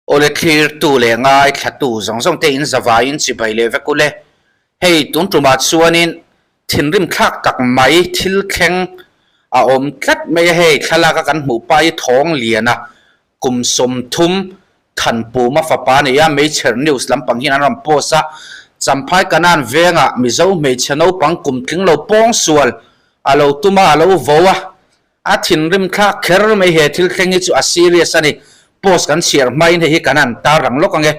Awle thlirtu leh ngaithlatu zawng zawng te in zavaiin chibai leh vek ule. Hei tun tumah chuanin thinrim thlak tak mai thil thleng a awm tlat mai a, hei thlalak a kan hmuh pa hi thawng lian a, kum 30 Thanpuma fapa a ni a, Meichher News lampang hian an rawn post a, Champhai Kanan vengah Mizo hmeichhe naupang kum tling lo pawngsual a lo tum a, a lo vo a. A thinrim thlak kher mai he thil thleng hi chu a serious a ni. Post kan chhiar hmain hei hi kan han tar rang lawk ange.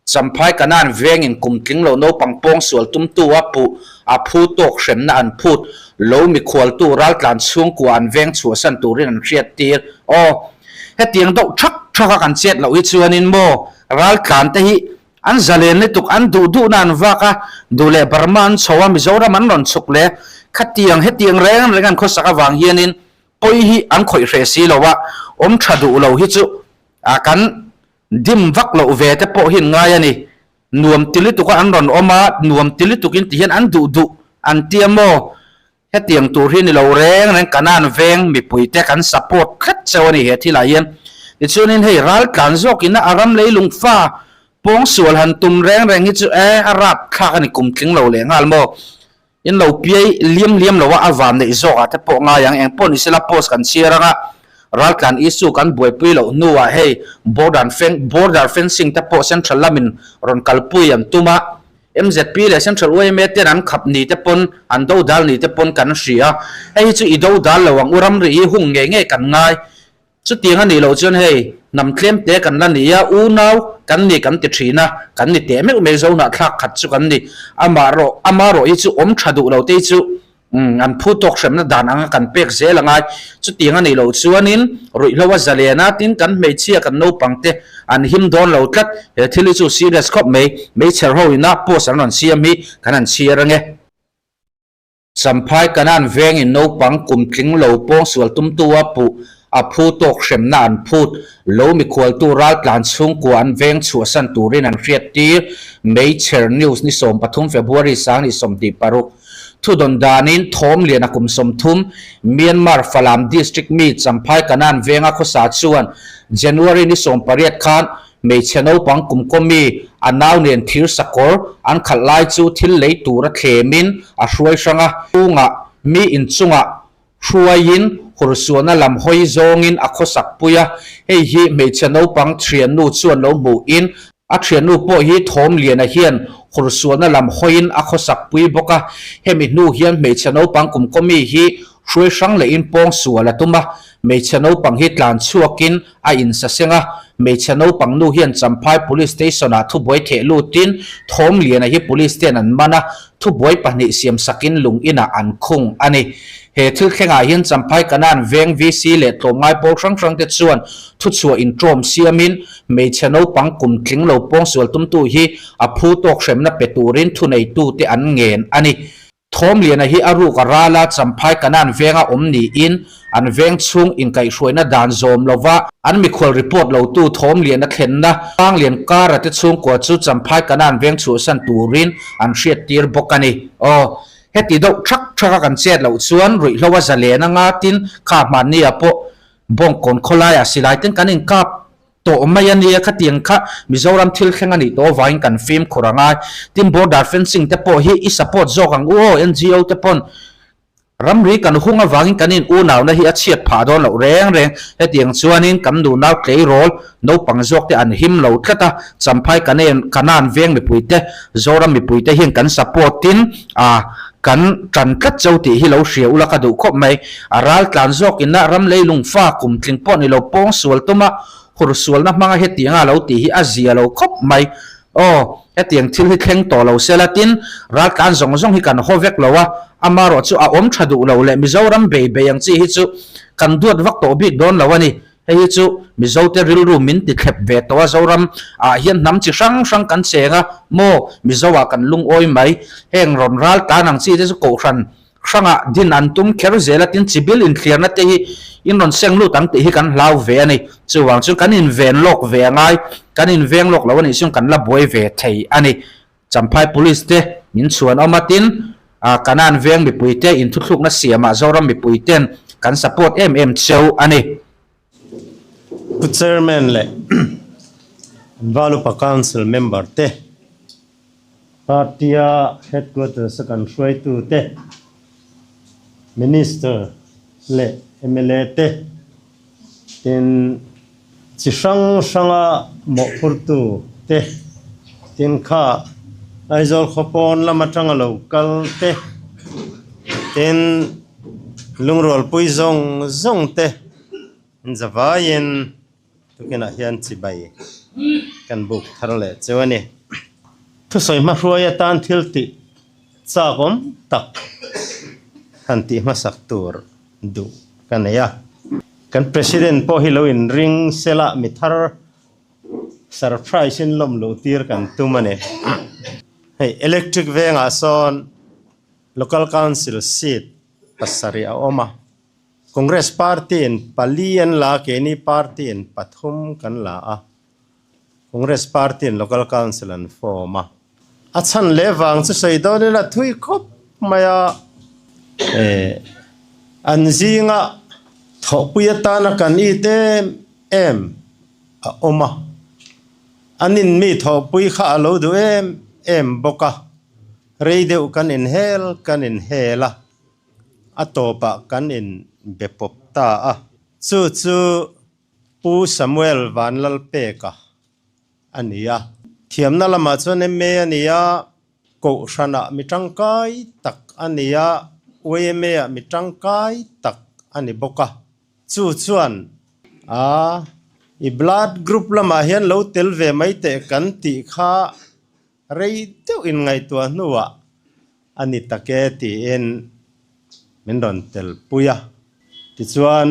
Champhai Kanan vengin kum tling lo naupang pawngsual tumtu a puh a phu tawk hremna an phut lo mikhualtu raltlan chhungkua an veng chhuahsan turin an hriat tir. Aw hetiang deuh thak thak a kan chet loh hi chuanin maw raltlan te hi an zalen lutuk an duh duhna an vak a, duh leh Burma an chho a, Mizoram an rawn chhuk leh khatiang hetiang reng reng an khawsak avang hianin pawi hi an khawih hreh si lo a, awm tha duh lo hi chu a kan dim vak loh ve te pawh hian ngai a ni. Nuam ti lutuk a an rawn awm a, nuam ti lutuk in ti hian an duh duh an tia maw? Hetiang tur hi ni lo reng reng Kanan veng mipui te kan support tlat cheu a ni he thilah hian. Tichuanin hei ral tlan zawkin a ram leilung fa pawngsual han tum reng reng hi chu e a rap thlak a ni kum tling lo leh nghal maw? In lo piai liam liam lo a a van neih zawk ah te pawh ngai ang eng pawh ni sela post kan chhiar anga raltlan issue kan buaipui loh hnuah hei border border fencing te pawh central lamin rawn kalpui an tum a MZP leh Central yma ten an khap ni te pawn an do dal ni te pawn kan hria hei hi chu i do dal lo ang u ramri hi hung ngei ngei kan ngai chutiang a nih loh chuan hei hnam tlem te kan la ni a unau kan ni kan ti thin a kan ni teh meuh mai zo hnah thlak khat chu kan ni amah rawh ama rawh hi chu awm tha duh lo te hi chu Umm, an phu tawk hremna dan anga kan pek zel angai. Chutiang a nih loh chuanin ruihhlo a zalen a, tin kan hmeichhia kan naupang te an him dawn lo tlat. He thil hi chu serious khawp mai. Hmeichher ho ina post an rawn siam hi kan han chhiar ange. Champhai Kanan vengin naupang kum tling lo pawngsual tumtu a puh A phu tawk hremna an phut. Lo mikhualtu raltlan chhungkua an veng chhuahsan turin an hriat tir. Meichher News ni 13 February 2026. Thudawn danin Thawm Liana kum 30, Myanmar Falam District mi Champhai Kanan venga khawsa chuan January ni 18 khan hmeichhe naupang kum kawmi a nau nen thir sakawr an khalh lai chu thil lei tura thlemin a hruai hrang a. Chhungah mi inchungah Hruaiin hursuahna lam hawi zawngin a khawsak pui a, hei hi hmeichhe naupang thiannu chuan lo hmuhin a thiannu pawh hi Thawmliana hian hursuahna lam hawiin a khawsak pui bawk a, hemi hnu hian hmeichhe naupang kumkawmi hi hruai hrang lehin pawngsual a tum a, hmeichhe naupang hi tlan chhuakin a insaseng a, hmeichhe naupang nu hian Champhai Police Station-ah thubuai theh lutin Thawmliana hi Police ten an man a, thubuai pahnih siamsakin lung inah an khung a ni. He thil thlengah hian Champhai Kanan veng VC leh tlawmngai pawl hrang hrangte chuan thuchhuah intawm siamin hmeichhe naupang kum tling lo pawngsual tumtu hi a phu tawk hremna pe turin thuneitute an ngen a ni. Thawmliana hi a ruk a ral a, Champhai Kanan venga awm niin an veng chhung inkaihhruaina dan zawm lova an mikhual report lotu Thawmliana thlenna Panglian Kara te chhungkua chu Champhai Kanan veng chhuahsan turin an hriattir bawk a ni. Aw, heti deuh thak thak a kan chet loh chuan ruihhlo a zalen anga tin kha hmannia pawh Bawngkawn khawlaiah silai ten kan inkap tawh mai a nia, khatiang kha Mizoram thil thleng a nih tawh avangin kan fimkhur a ngai. Tin, border fencing te pawh hi i support zawk ang u aw, NGO te pawn ramri kan hung avangin kan in unauna hi a chhiat phah dawn loh reng reng. Hetiang chuanin kan nunau tleirawl naupang zawk te an him lo tlat a, Champhai Kanen Kanan veng mipui te, Zoram mipui te hian kan support in a kan tan tlat cho tih hi lo hria ula ka duh khawp mai. A ral tlan zawk ina ram leilung fa kum tling pawh ni lo pawng sual tum a, hur sualna hmanga hetianga lo tih hi a zia lo khawp mai. Aw, hetiang thil hi thleng tawh lo sela tin ral tlan zawng zawng hi kan haw vek lo a, amarawh chu a awm tha duh lo leh Mizoram bei bei ang chi hi chu kan duat vak tawh bik dawn lo a ni. Hei hi chu Mizote rilru min ti thlep ve tawh a, Zoram ah hian hnam chi hrang hrang kan cheng a, maw Mizo ah kan lungawi mai. Heng rawn ral tlan ang chi te chu Kohhran hrangah din an tum kher zel a, tin chibil inthliarna te hi in rawn seng lut ang tih hi kan hlau ve a ni. Chuvang chuan kan inven lawk ve a ngai, kan inveng lawk lo a nih chuan kan la buai ve thei a ni. Champhai Police te min chhuan awm a, tin Kanan veng mipui te inthuthlukna siamah Zoram mipui ten kan support em em cheu a ni. Pu Chairman leh. Valupa Council member te, Party-a Headquarters-a kan hruaitu te, Minister leh mla te, tin chi hrang hranga mawhphurtu te, tin kha Aizawl khawpawn lam atanga lo kal te, tin lungrualpui zawng zawng te zavaiin Tukinah hian chibai kan buk thar leh cheu a ni. Thusawi hmahruai atan thil tih chak awm tak han tih hmasak tur duh ka nei a. Kan President pawh hi lo inring sela mi thar surprise in lawm luh tir kan tum a ni. Hei electric vengah sawn Local Council seat pasarih a awm a. Congress Party in pali an la a, keini Party in pathum kan la a. Congress Party in Local Council an form a. A chhan leh vang chu sawi dawn ila thui khawp mai a. An zinga thawhpui atana kan it em em a awm a. An in mi thawhpui kha a lo duh em em bawk a. Rei deuh kan inhel kan inhel a. A tawpah kan in be pawp ta a. Chu chu Pu Samuel Vanlalpeka a ni a. Thiamna lamah chuan MA a ni a, Kohhranah mi tangkai tak a ni a, YMA-ah mi tangkai tak a ni bawk a. Chu chuan a i blood group lamah hian lo tel ve mai teh kan tih kha Rei deuh in ngaihtuah hnuah a ni tak e tiin min rawn tel pui a. Tichuan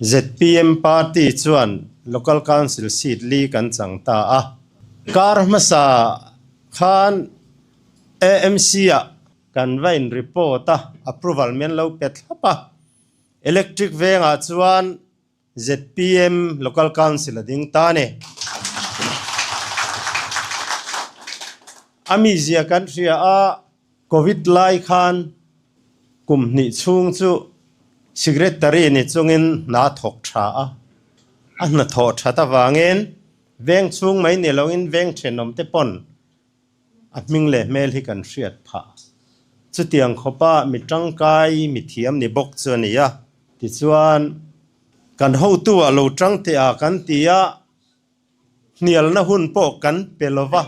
zpm party chuan Local Council seat li kan chang ta a. Kar hmasa khan AMC ah kan va in report a, approval min lo pe thlap a. Electric vengah chuan Zpm Local Council a ding ta a ni. A mizia kan hria a, Covid lai khan kum hnih chhung chu Secretary ni chungin hna thawk tha a, a hnathawh that avangin veng chhung mai ni loin veng thenawm te pawn A hming leh hmel hi kan hriat phah. Chutiang khawpa mi tangkai, mi thiam ni bawk chu a ni a. Tichuan, kan hotu ah lo tang teh a kan ti a, hnialna hun pawh kan pe lo va,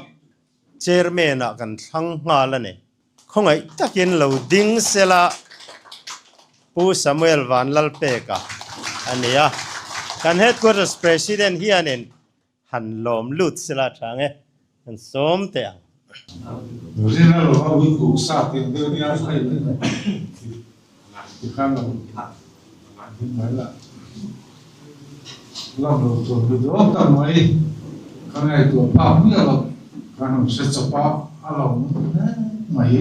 chairman ah kan thlang nghal a ni. Khawngaih takin lo ding sela Pu Samuel Vanlalpeka a ni a. Kan Headquarters President hianin Han lawm lut sila tha nge han sawm teh ang. Rina lova ui kuk sa tiang deuh nia hei tikhan lo ding mai la lam lo tur mi dawn tak mai ka ngaihtuah phak miah lo ka han hre chawp a a lo hle mai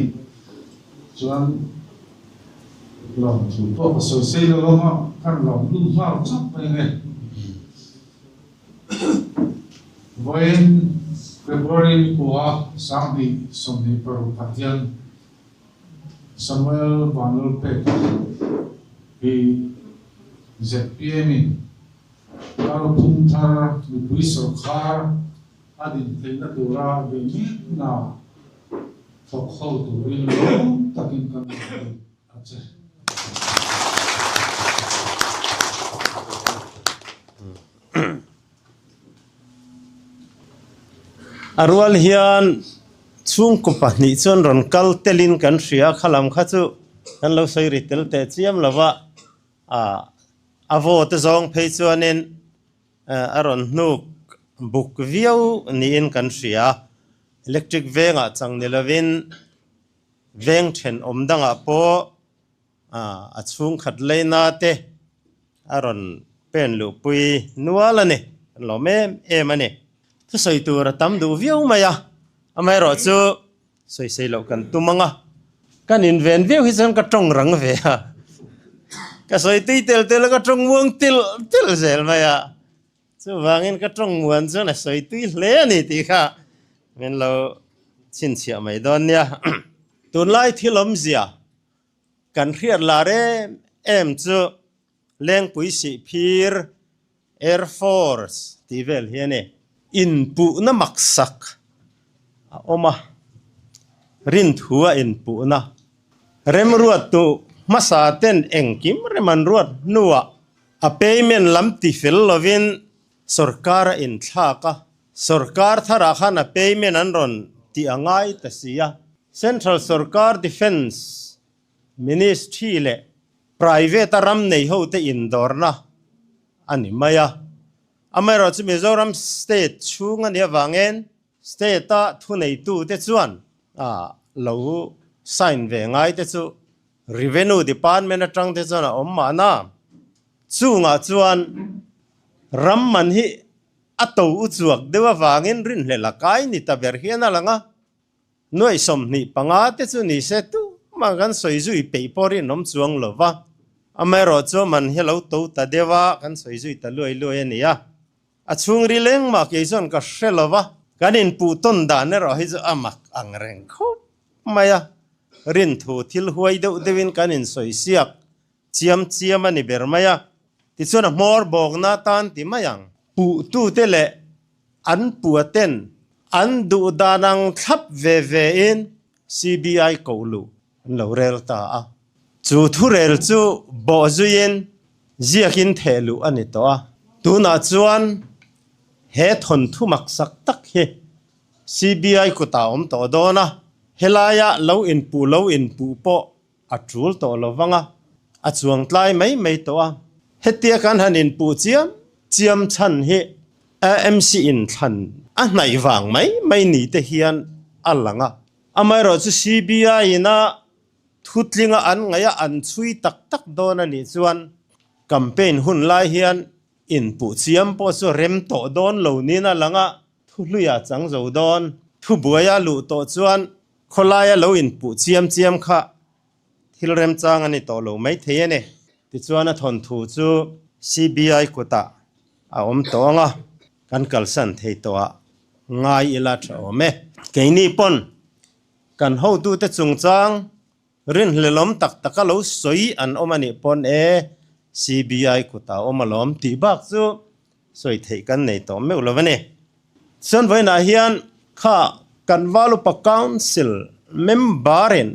chuan lawm thu pawh ka sawi sei lo anga kan lawm lut nghal chawp mai nge. Vawiin February nikua 2026 ah hian Samuel Vanlalpeka hi zpm in kalphung thar mipui sawrkhar a din theihna tura bei mekna thawk ho turin lawm takin kan rawn lut a che. A rual hian chhungkaw pahnih chuan rawn kal telin kan hria a, khalam kha chu kan lo sawi ri tel teh chiam lo va, ah a vaw te zawng phei chuanin a rawn hnuk buk viau niin kan hria, electric vengah chang ni lovin veng thenawm dangah pawh. A chhungkhat leina te a rawn pen luhpui nual a ni, kan lawm em em a ni. Thusawi tur a tam duh viau mai a, amaherawh chu sawisei loh kan tum ang a, kan inven viau hi chuan ka tawng rang ve a, ka sawi tui tel tel a ka tawng muang tilh tilh zel mai a, chuvangin ka tawng muan chuan a sawi tui hle a ni tih kha min lo chhinchhiah mai dawn nia. Tunlai thil awmzia Kan hriat lar em em chu Lengpui Sihphir Air Force tih vel hi a ni. Inpuhna maksak a awm a, rinthua inpuhna remruattu hmasa ten engkim rem an ruat hnuah a payment lam ti fel lovin sorkar a inthlak a, sorkar tharah khan a payment an rawn tih a ngai ta si a. Central sorkar Defence Ministry leh private a ram nei hote indawrna a ni mai a. Amaherawhchu Mizoram state chhung a nih avangin state-a thuneitute chuan lo sign ve ngai te chu Revenue Department atang te chuan a awm mahna. Chungah chuan ram man hi a to u chuak deuh avangin rinhlelh a kai ni ta ber hian a lang a. Nuaih 25 te chu ni se tumah kan sawi zui peih pawh rinawm chuang lo va, amaherawhchu man hi lo to ta deuh a, kan sawi zui ta luai luai a ni a. A chhungril engmah kei chuan ka hre lo va, kan inpuh tawn dan erawh hi chu a mak ang reng khawp mai a, rinthu thil huai deuh deuhin kan insawi siak chiam chiam a ni ber mai a, tichuan a hmawr bawkna tan ti mai ang. Puhtute leh an puaten an duh dan ang thlap ve ve in CBI koh luh an lo rel ta a. Chu thurel chu bawh zuiin ziakin theh luh a ni tawh a. Tunah chuan he thawnthu maksak tak hi CBI kutah a awm tawh dawn a, helaia lo inpuh lo inpuh pawh A tul tawh lo vang a, a chuang tlai mai mai tawh a. Hetia kan han inpuh chiam chiam chhan hi AMC inthlan a hnaih vang mai mai ni te hian a lang a. Amaherawhchu CBI in a thutlinga an ngaih a an chhui tak tak dawn a nih chuan campaign hun lai hian inpuh chiam pawh chu rem tawh dawn lo niin a lang a, thuhluia chang zo dawn. Thubuaia luh tawh chuan Khawlaia lo inpuh chiam chiam kha thil remchang a ni tawh lo maithei a ni. Tichuan a thawnthu chu CBI kutah a awm tawh ang a, kan kalsan thei tawh ah ngai ila tha awm e. Keini pawn kan hotute chungchang rinhlelawm tak taka lo sawi an awm a nih pawn e, CBI kutah a awm alawm tih bak chu sawi theih kan nei tawh meuh lo a ni. Chuan vawiinah hian kha kan Valupa Council member-in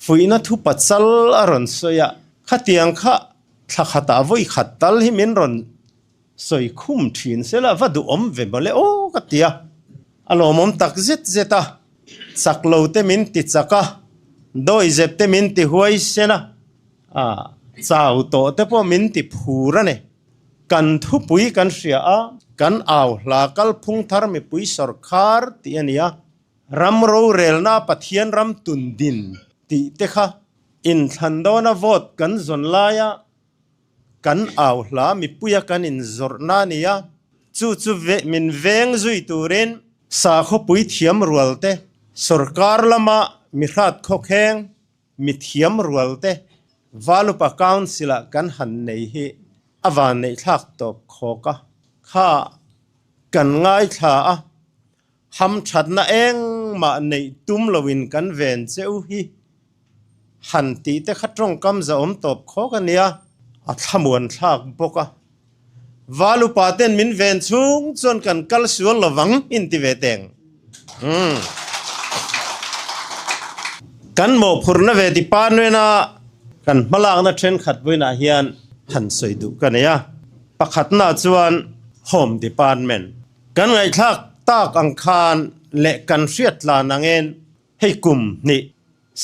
fuihna thu pachal a rawn sawi a, khatiang kha thla khatah vawi khat tal hi min rawn sawi khum thin se la va duhawm ve mawle aw ka ti a, a lawmawm tak zet zet a, chak lo te min ti chak a, dawihzep te min ti huaisen a, chau tawh te pawh min ti phur a ni. Kan thupui kan hria a, kan au hla kalphung thar mipui sawrkhar tih a ni a, ram rorelna Pathian ram tun din tih te kha inthlan dawna vote kan zawn laia kan au hla mipuia kan inzawrhna a ni a, chu chu min veng zui turin sakhawpui thiam rual te, sawrkar lama mihrat khawkheng, Mi thiam rual te Valupa Council ah kan han nei hi a van neih thlak tawp khawk a, kha kan ngaithla a, hamthatna engmah neih tum loin kan ven che u hi han tih te kha tawngkam zahawm tawp khawk a nia, a thlamuan thlak bawk a. Valupa ten min ven chhung chuan kan kal sual lovang inti ve teng. Umm. Kan mawhphurhna ve department a kan hmalakna thenkhat vawiinah hian han sawi duh ka nei a. Pakhatna chuan Home Department. Kan ngaihthlak tak ang khan leh kan hriat tlan angin hei kum hnih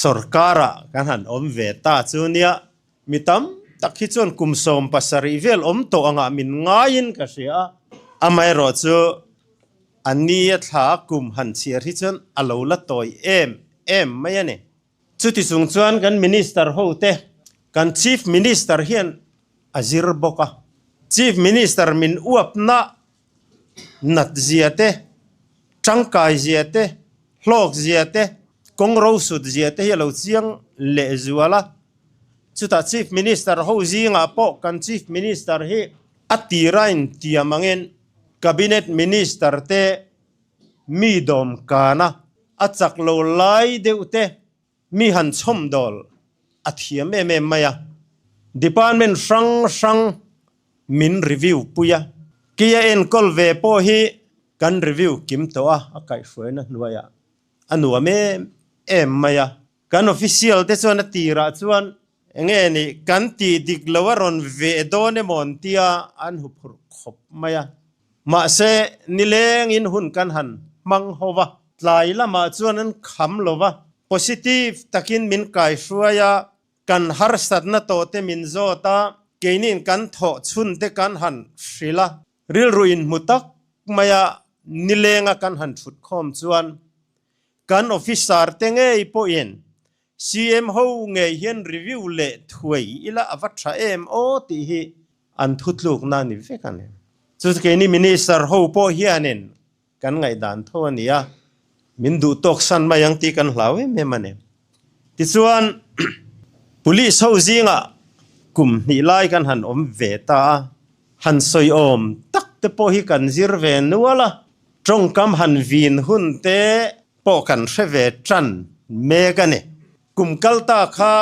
sorkar-ah kan han awm ve ta chu nia. Mi tam tak hi chuan kum 17 vel awm tawh angah min ngaiin ka hria a, amaherawhchu a ni a thla a kum han chhiar hi chuan a lo la tawi em em mai a ni. Chuti chung chuan kan Minister hote, kan Chief Minister hian a zir bawk a, Chief Minister min uapna nat zia te, tangkai zia te, hlawk zia te, kawng rosut zia te hi a lo chiang lehzual a. Chutah Chief Minister ho zingah pawh kan Chief Minister hi a tira intiam angin Cabinet Minister te mi dawm kana a chak lo lai deuh te mi han chhawm dawl a thiam em em mai a. Department hrang hrang min review pui a, keia enkawl ve pawh hi. Kan review kim tawh a, a kaihhruaina hnuaiah a nuam em em mai a. Kan official te chuan a tirah chuan enge nih kan tih dik lo a rawn veh dawn emaw an tia an hu phurh khawp mai a. Mahse, nilengin hun kan han hmang ho va, tlai lamah chuan an kham lo va, positive takin min kaihruai a, kan harsatna tawh te min zawt a, keiniin kan thawh chhun te kan han hrilh a. Rilru inhmu tak maia nilenga kan han thut khawm chuan kan officer te ngei pawhin CM ho ngei hian review leh thuai ila a va tha em aw tih hi an thutlukna a ni vek a ni. Chu keini minister ho pawh hianin kan ngaihdan tho a ni a, min duh tawk san mai ang tih kan hlau em em a ni. Tichuan, Police ho zingah kum hnih lai kan han awm ve ta a, han sawi awm tak te pawh hi kan zir ve nual a, tawngkam han vin hun te pawh kan hre ve tan mek a ni. Kum kal ta kha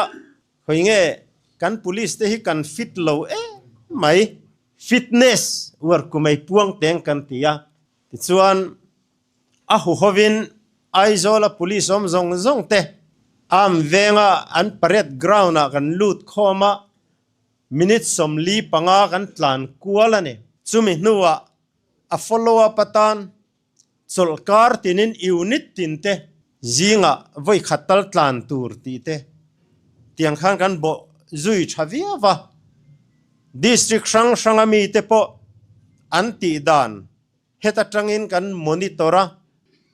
hawi nge kan Police te hi kan fit lo em mai. Fitness uar kumei puang teng kan ti a, tichuan a huhovin Aizawla police awm zawng zawng te Arm venga an parade ground ah kan lut khawm a, minute 45 kan tlan kual a ni. Chumi hnuah a follow up atan chawlhkar tinin unit tin te zingah vawi khat tal tlan tur tih te tiang khan kan bawh zui tha viau va. District hrang hranga mite pawh an tih dan heta tangin kan monitor a,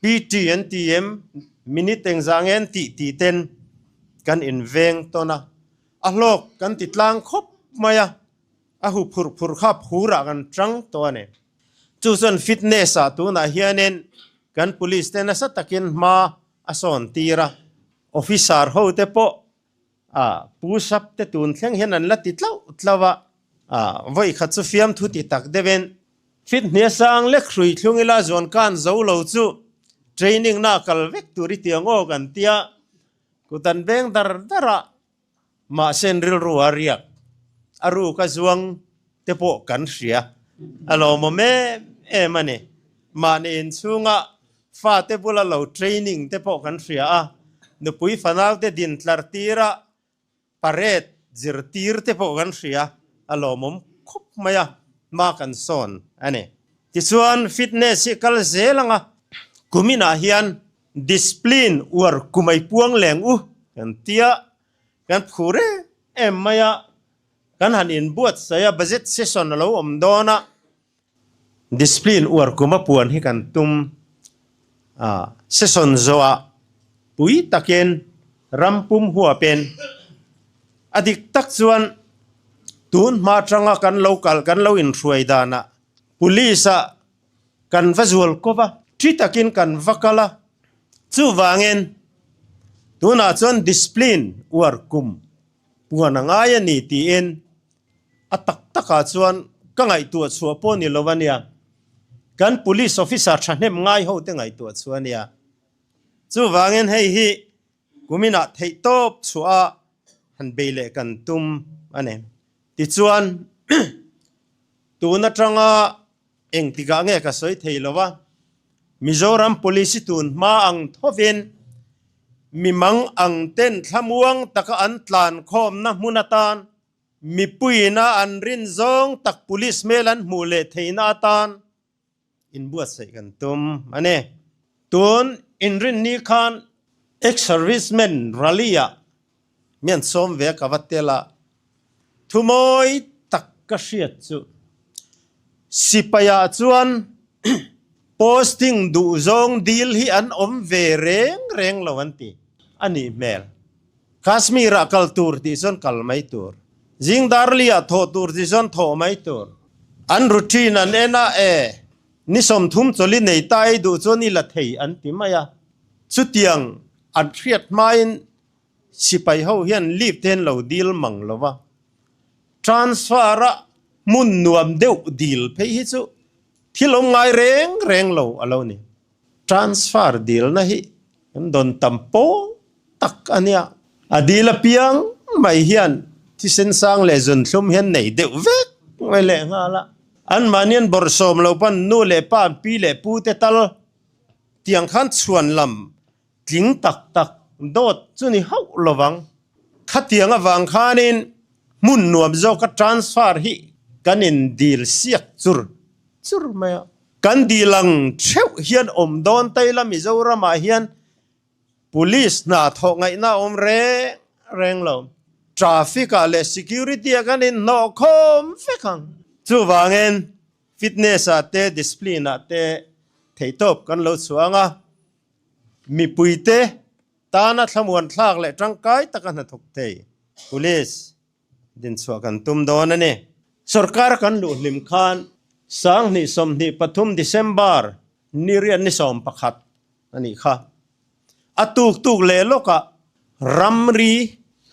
PT an ti em, minute engzah nge an tih tih ten kan inveng tawn a, a hlawk kan ti tlang khawp mai a. A hu phurh phurh kha phurah kan tang tawh a ni. Chu chuan fitness ah tunah hianin kan police te nasa takin hma a sawn tir a, officer ho te pawh ah push up te tun thleng hian an la ti tlauh tlauh a, ah vawi khat chu fiamthu ti tak deuhin fit hnia sang lek hrui thlung ila zuan kan zo lo chu training na kal vek tur i tiang aw kan tia kut an beng dar dar a. Mahse rilru a riak, a ruk a zuang te pawh kan hria. A lawmawm em em a ni. Mahni inchhunga fate bula lo training te pawh kan hria a, nupui fanaute din tlar tira parade zirtir te pawh kan hria. A lawmawm khawp mai a, hma kan sawn a ni. Tichuan fitness hi kal zel anga kuminah hian Discipline uar kumai puang leng u kan tia kan phur em em mai a, kan han inbuatsaih a budget session a lo awm dawn a, discipline uar kuma puan hi kan tum a, session zawhah pui takin ram pum huapin a dik tak chuan tun hma atanga kan lo kal kan lo inhruai danah police ah Kan va zual kawp a, thi takin kan va kal a, chuvangin tunah chuan discipline uar kum puan a ngai a ni tiin a tak takah chuan ka ngaihtuah chhuah pawh ni lo a nia, kan police officer thahnem ngai ho te ngaihtuah chhuah a nia. Chuvangin hei hi kuminah theihtawp chhuah a han bei leh kan tum a ni. Tichuan tun atanga Engtikah nge ka sawi thei lo a, Mizoram Police hi tun hma ang thovin mimang ang ten thlamuang taka an tlan khawmna hmun atan mipuiina an rin zawng tak Police hmel an hmuh leh theihna atan inbuatsaih kan tum a ni. Tun inrinni khan Ex-Servicemen Rally-ah Mian sawm ve ka va tel a, thumawi tak ka hriat chu sipaiah chuan posting duh zawng dil hi an awm ve reng reng lo an ti a nih hmel. Kashmir-ah kal tur tih chuan kal mai tur, zing darli-ah thawh tur tih chuan thawh mai tur. An routine an en a, e, ni 30 chawlhi nei ta ei duh chuan i la thei an ti mai a, chutiang an hriat hmain Sipai ho hian leave te an lo dil mang lo va, transfer a hmun nuam deuh dil phei hi chu thil awm ngai reng reng lo a lo ni. Transfer dilna hi kan dawn tam pawl tak a nia, a dil apiang mai hian thisen sang leh zunthlum hian nei deuh vek mai leh nghal a. Anmahni an bawrhsawm lo pawn nu leh pa an pi leh pu te tal tiang khan chhuan lam tling tak tak dawt chu ni hauh lo vang. Khatiang avang khanin hmun nuam zawka transfer hi kan in dil siak chur chur mai a. Kan dil ang theuh hian awm dawn ta ila Mizoramah hian Police hna thawh ngaihna a awm reng reng lo. Traffic ah leh security ah kan inhnawh khawm vek ang. Chuvangin fitness ah te discipline ah te theihtawp kan lo chhuang a, mipuite tana thlamuan thlak leh tangkai taka hnathawk thei Police dinchhuah kan tum dawn a ni. Sorkar kan luh hlim khan 2023 December ni riat ni 11 a nih kha. A tuk tuk leh lawkah ramri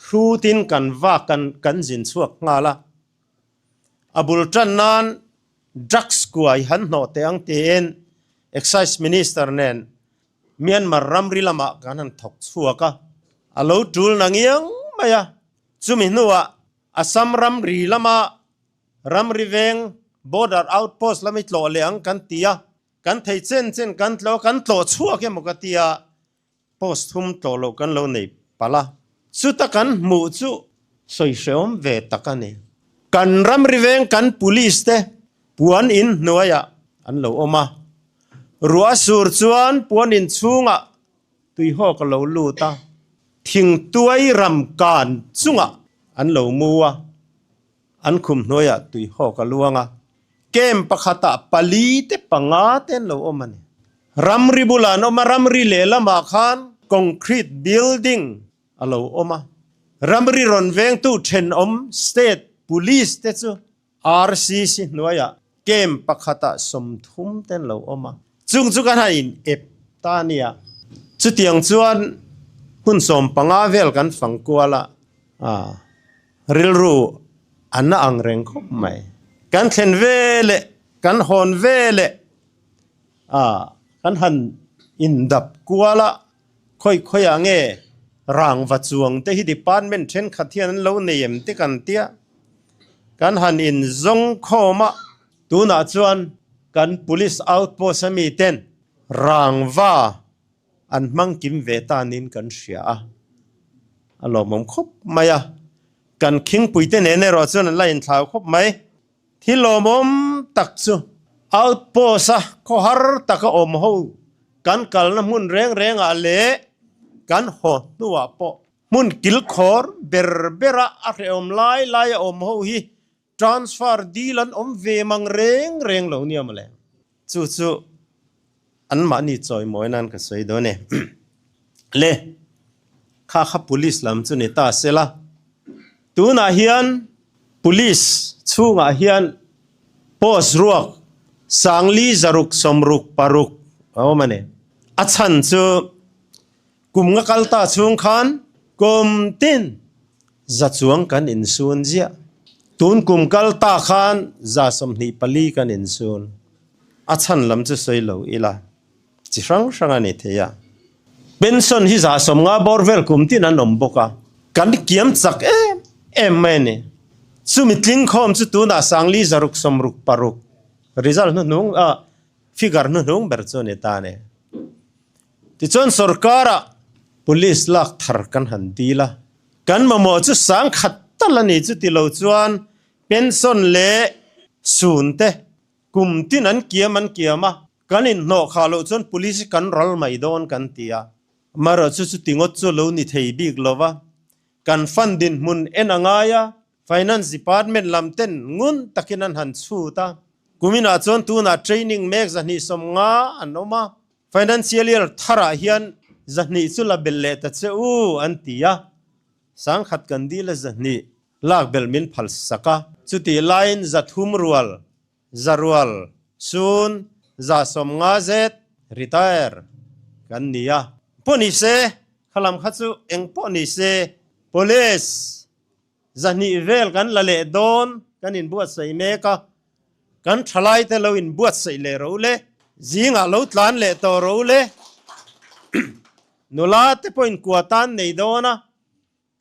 hrutin kan vak kan kan zin chhuak nghal a. A bul tan nan drugs kuai han hnawh teh ang tiin Excise Minister nen Myanmar ramri lamah kan han thawk chhuak a. A lo tul na ngiang mai a. Chumi hnuah Assam ramri lama ramri veng border outpost lami tlawh leh ang kan ti a. Kan thei chen chen kan tlawh a, kan tlawh chhuak emaw ka tia post thum tlawh loh kan lo nei palh a. Chuta kan hmuh chu sawi hrehawm ve tak a ni. Kan ramri veng kan police te puan in hnuaiah an lo awm a, ruah sur chuan puan in chhungah tuihawk a lo lut a, thingtuai ram kan chungah an lo mu a. An khum hnuaiah tuihawk a luang a, camp pakhatah pali te panga te an lo awm a ni. Ramri bulah an awm a, ramri lehlamah khan concrete building a lo awm a. Ramri rawn vengtu thenawm state police te chu RCC hnuaiah camp pakhatah 30 te an lo awm a. Chung chu kan han in ep ta a nia. Chutiang chuan hun 15 vel kan fang kual a. Rilru a na ang reng khawp mai. Kan thlen ve leh kan hawn ve leh a kan han indap kual a, khawi khawiah nge rangva chuang te hi department thenkhat hian an lo nei em te kan tia. Kan han inzawng khawm a, tunah chuan kan police outpost ami ten rangva An hmang kim ve ta niin kan hria a, a lawmawm khawp mai a. Kan khingpuite nen erawh chuan an la inthlau khawp mai. Thil lawmawm tak chu outpost a khawhar taka awm ho kan kalna hmun reng rengah leh kan haw hnuah pawh hmun kilkhawr ber bera a hrehawm lai laia awm ho hi Transfer deal an awm ve mang reng reng lo nia mawle. Chu chu anmahni chawimawi nan ka sawi dawn e. Le, kha kha police lam chu ni ta se la. Tunah hian police chhungah hian post ruak sangli zaruk sawmruk paruk a awm a ni. A chhan chu kum nga kal ta chhung khan kum tin Za chuang kan insun ziah. Tun kum kal ta khan 24 kan insun. A chhan lam chu sawi lo ila, chi hrang hrang a ni thei a. Pension hi 50 bawr vel kum tin an awm bawk a, kan kiam chak em em mai a ni. Chumi tling khawm chu tunah sangli zaruk sawmruk paruk result hnuhnung ah figure hnuhnung ber chu a ni ta a ni. Tichuan sorkara police lak thar kan han dil a, kan mamawh chu sangkhat tal a ni chu ti lo chuan pension leh sun te kum tin an kiam an kiam a, kan inhnawh khah loh chuan police hi kan ral mai dawn kan ti a, amaherawhchu chuti ngawt chu a lo ni thei bik lo va, kan fund dinhmun en a ngai a, Finance Department lam ten ngun takin an han chhut a, kuminah chuan tunah training mek 250 an awm a, Financial year tharah hian 200 chu la belh leh ta che u an ti a, 1000 kan dil a 200 lak belh min phal sak a, chutih laiin 300 rual, za rual, sun, 150 zet retire kan ni a. Pawh ni se, khalam kha chu eng pawh ni se, Police 200 vel kan la leh dawn kan inbuatsaih mek a, kan thalaite lo inbuatsaih leh ro le, zingah lo tlan leh tawh ro le, nula te pawh inkua tan nei dawn a,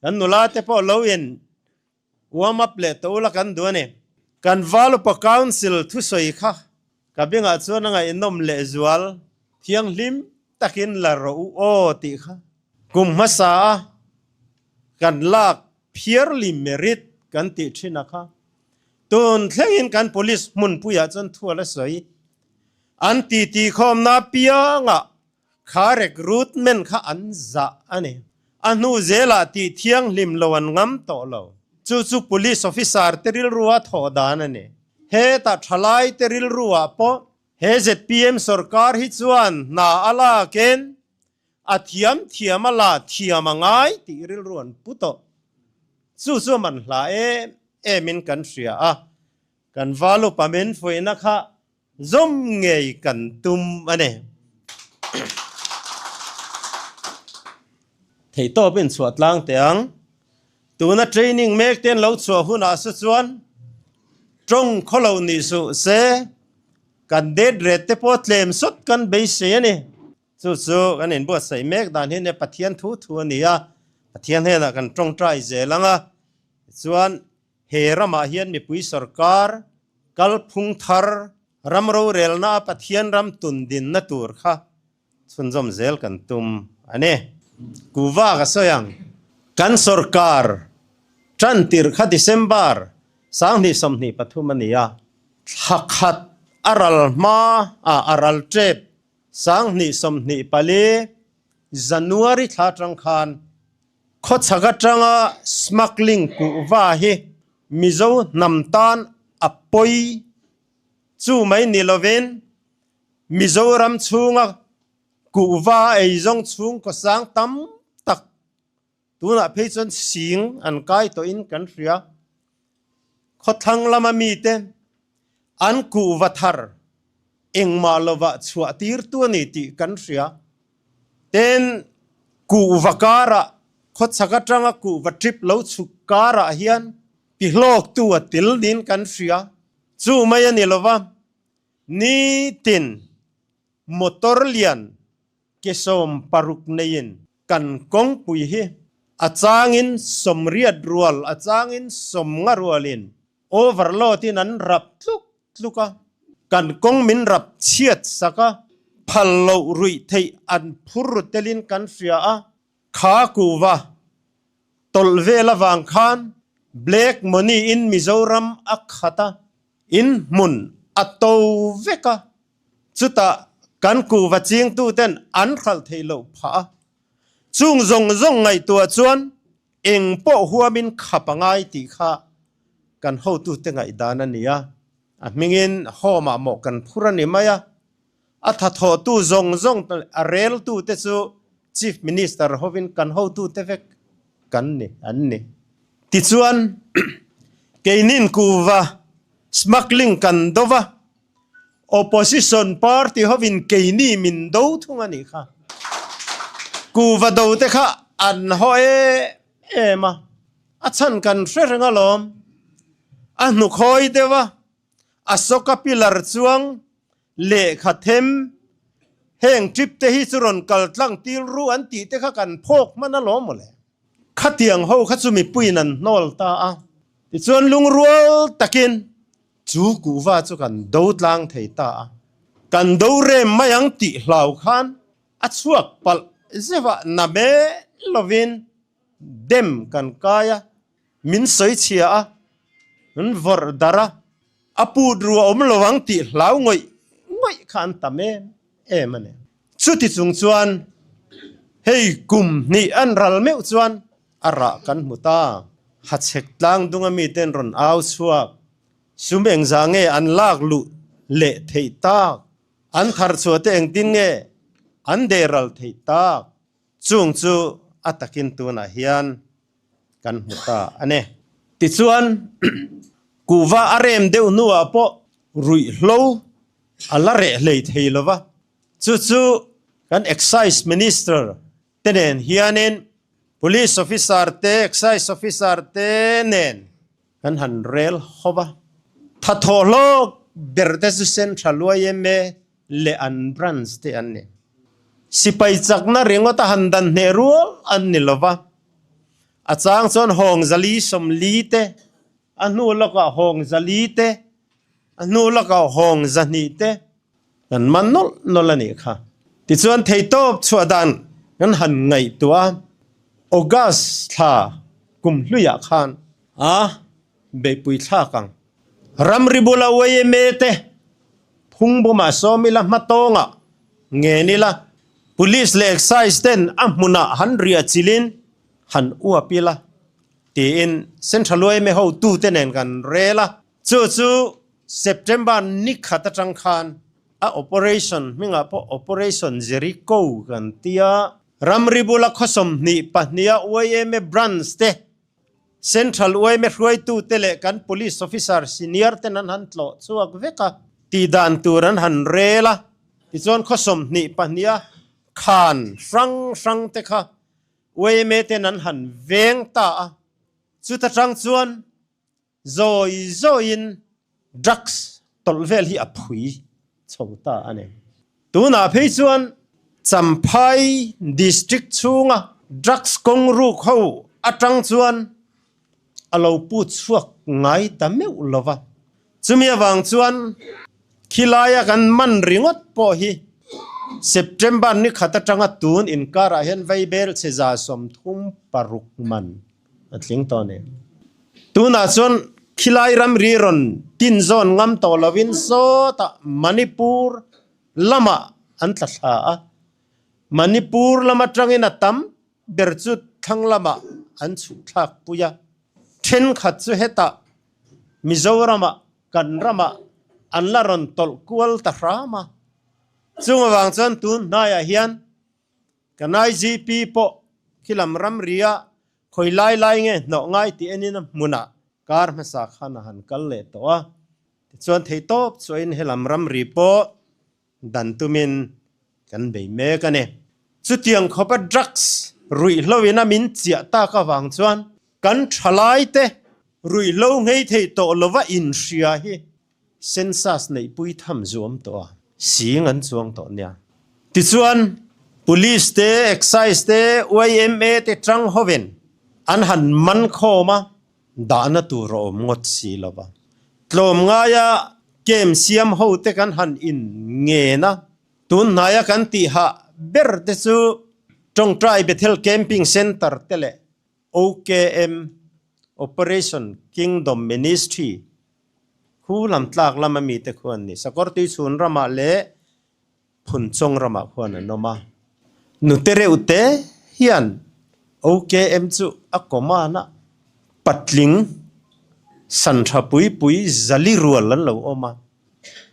kan nula te pawh lo in warm up leh tawh ula kan duh a ni. Kan Valupa Council thusawi kha ka bengah chuan a ngaihnawm lehzual thianghlim takin la rawh u aw tih kha kum hmasa a kan lak purely merit kan tih thin a kha. Tun thlengin kan police hmunpuiah chuan thu a la sawi. An titi khawmna piangah kha recruitment kha an zah a ni. A hnu zelah tih thianghlim lo an ngam tawh lo. Chu chu police officer te rilrua thawh dan a ni. Hetah thalai te rilruah pawh he zpm sorkar hi chuan hna a lakin a thiam thiam a la thiam a ngai tih rilru an pu tawh. Chu chu a man hla em emin kan hria a, kan valupa min fuihna kha Zawm ngei kan tum a ni. Theihtawp in chhuah tlang teh ang. Tuna training mek te an lo chhuah hunah se chuan tawng khaw lo nih suh se kan death rate te pawh tlem sawt kan beisei a ni. Chu chu kan inbuatsaih mek dan hi nia Pathian thu thu a ni a, Pathian hnenah kan tawngtai zel ang a, tichuan He ramah hian mipui sorkar kalphung thar ram rorelna a Pathian ram tundinna tur kha chhunzawm zel kan tum a ni. Kuva ka sawi ang. Kan sorkar tan tirh kha December 2023 a ni a, thla khat a ral hma a a ral tep 2024 January thla atang khan Khawchhak atanga smuggling kuhva hi Mizo hnam tan a pawi chu mai ni lovin Mizoram chhunga kuhva eizawng chhungkaw sang tam tak tunah phei chuan sing an kai tawhin kan hria. Khawthlang lama mite an kuhva thar engmah lovah chhuah tirtu a ni tih kan hria. Tin, kuhva karah, khawchhak atanga kuhva trip lo chhuk karah hian tihlawktu a til niin kan hria. Chu mai a ni lova, nitin motor lian ke 60 neiin kan kawngpui hi a changin 80 rual, a changin 50 rualin overload in an rap tluk tluk a, kan kawng min rap chhiat sak a, phal loh ruih theih an phur ru telin kan hria a, kha kuva tawlh vel avang khan black money in Mizoram a khat a, in hmun a to vek a, chutah kan kuva chingtu ten an hralh theih loh phah a, chung zawng zawng ngaihtuah chuan Eng pawh huamin khap a ngai tih kha kan hotute ngaihdan a ni a, a hmingin home ah mawh kan phur a ni mai a, a thathawhtu zawng zawng a reltute chu Chief Minister hovin kan hotute vek kan ni an ni. Tichuan, keinin kuva smuggling kan do va, Opposition party hovin keini min do thung a nih kha. Kuva do te kha an haw em em a, a chhan kan hre reng alawm. A hnukhawi deuh a, Ashoka pillar chuang lehkha them heng trip te hi chu rawn kal tlang til ru an tih te kha kan phawk hman alawm mawle. Khatiang ho kha chu mipuiin an hnawl ta a, tichuan lungrual takin Chu kuhva chu kan do tlang thei ta a, kan do rem mai ang tih hlau khan a chhuak palh zeuh a, na mel lovin dem kan kai a, min sawi chhia a, min vawrh darh a, a put ru a awm lo ang tih hlau ngawih ngawih kha an tam em em a ni. Chuti chung chuan hei kum hnih an ral meuh chuan a rah kan hmu ta. Hachhek tlang dunga miten rawn au chhuak, sum engzah nge an lak luh leh theih tak, an thar chhuah te engtin nge an deh ral theih tak, chung chu a takin tunah hian kan hmu ta a ni. Tichuan, kuhva a rem deuh hnuah pawh ruihhlo a la reh hlei thei lo va, chu chu kan Excise Minister te nen hianin Police Officer te, Excise Officer te nen kan han rel ho va. Thathawh hlawk ber te chu Central yma leh an branch te an ni. Sipai chakna ringawt a han dan hneh rual an ni lo va, a chang chuan hawng zali 40 te. A hnu lawkah hawng 400 te, a hnu lawkah hawng 200 te kan man nawlh nawlh a nih kha. Tichuan theitawp chhuah dan kan han ngaihtuah a, August thla kum hluiah khan a beihpui thlak ang. Ramri bula yma te phungbumah sawm ila hmatawngah ngen ila, Police leh Excise ten a hmunah han riah chilhin han uap ila tiin Central yma hotute nen kan rel a. Chu chu September ni khat atang khan a operation hmingah pawh Operation Jericho kan ti a. Ramri bula khaw 22 a yma branch te Central yma hruaitute leh kan Police Officer senior ten an han tlawh chhuak vek a, tihdan tur an han rel a, tichuan khaw 22 a khan hrang hrang te kha yma ten an han veng ta a, chuta tang chuan Zawi zawiin drugs tawlh vel hi a phui chho ta a ni. Tunah phei chuan Champhai District chhunga drugs kawng ruk ho atang chuan a lo pu chhuak ngai ta meuh lo va. Chumi avang chuan khilaia kan man ringawt pawh hi September ni khat atanga tun inkarah hian vaibel chhe 36 man A tling tawh a ni. Tunah chuan khilai ramri rawn tin zawn ngam tawh lovin sawtah Manipur lamah an tla thla a. Manipur lam atangin a tam ber chu thlang lamah an chhuh thlak pui a. Thenkhat chu hetah Mizoramah kan ramah an la rawn tawlh kual ta hram a. Chung avang chuan tun hnaiah hian Kan IGP pawh khilam ramria khawi lai lai nge hnawh ngai tih enin a hmunah kar hmasa khan a han kal leh tawh a, tichuan theihtawp chuahin helam ramri pawh dan tumin kan bei mek a ni. Chutiang khawpa drugs ruihhloin a min chiah tak avang chuan kan thalaite ruihhlo nghei thei tawh lova inhria hi Census neihpui tham zuam tawh a, sing an chuang tawh nia. Tichuan, Police te, Excise te, yma te tang hovin an han man khawm a, dahna tur a awm ngawt si lo va. Tlawmngaia camp siam ho te kan han in ngen a, tun hnaia kan tihah ber te chu Tawngtai Bethel Camping Centre te leh OKM, Operation Kingdom Ministry, Khu lam tlak lama mite khu an ni. Sakawr tui chhun ramah leh Phunchawng ramah khuan an awm a. Nute reuh te hian OKM chu a command a, patling san tha pui pui zali rual an lo awm a.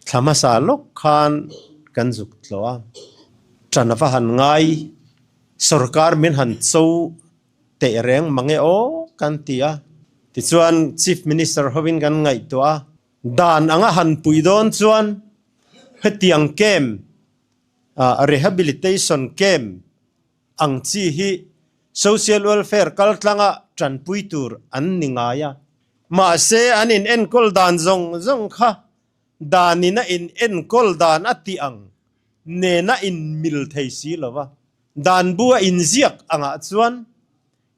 Thla hmasa lawk khan kan zuk tlawh a, ṭan a va han ngai, sorkar min han cho teh reng mang e aw kan ti a, tichuan Chief Minister hovin kan ngaihtuah a, dan anga han pui dawn chuan hetiang camp, rehabilitation camp ang chi hi social welfare kaltlanga tanpui tur an ni ngai a, mahse an in enkawl dan zawng zawng kha danin a in enkawl dan a tih ang nena in mil thei si lo va. Dan bu a inziak angah chuan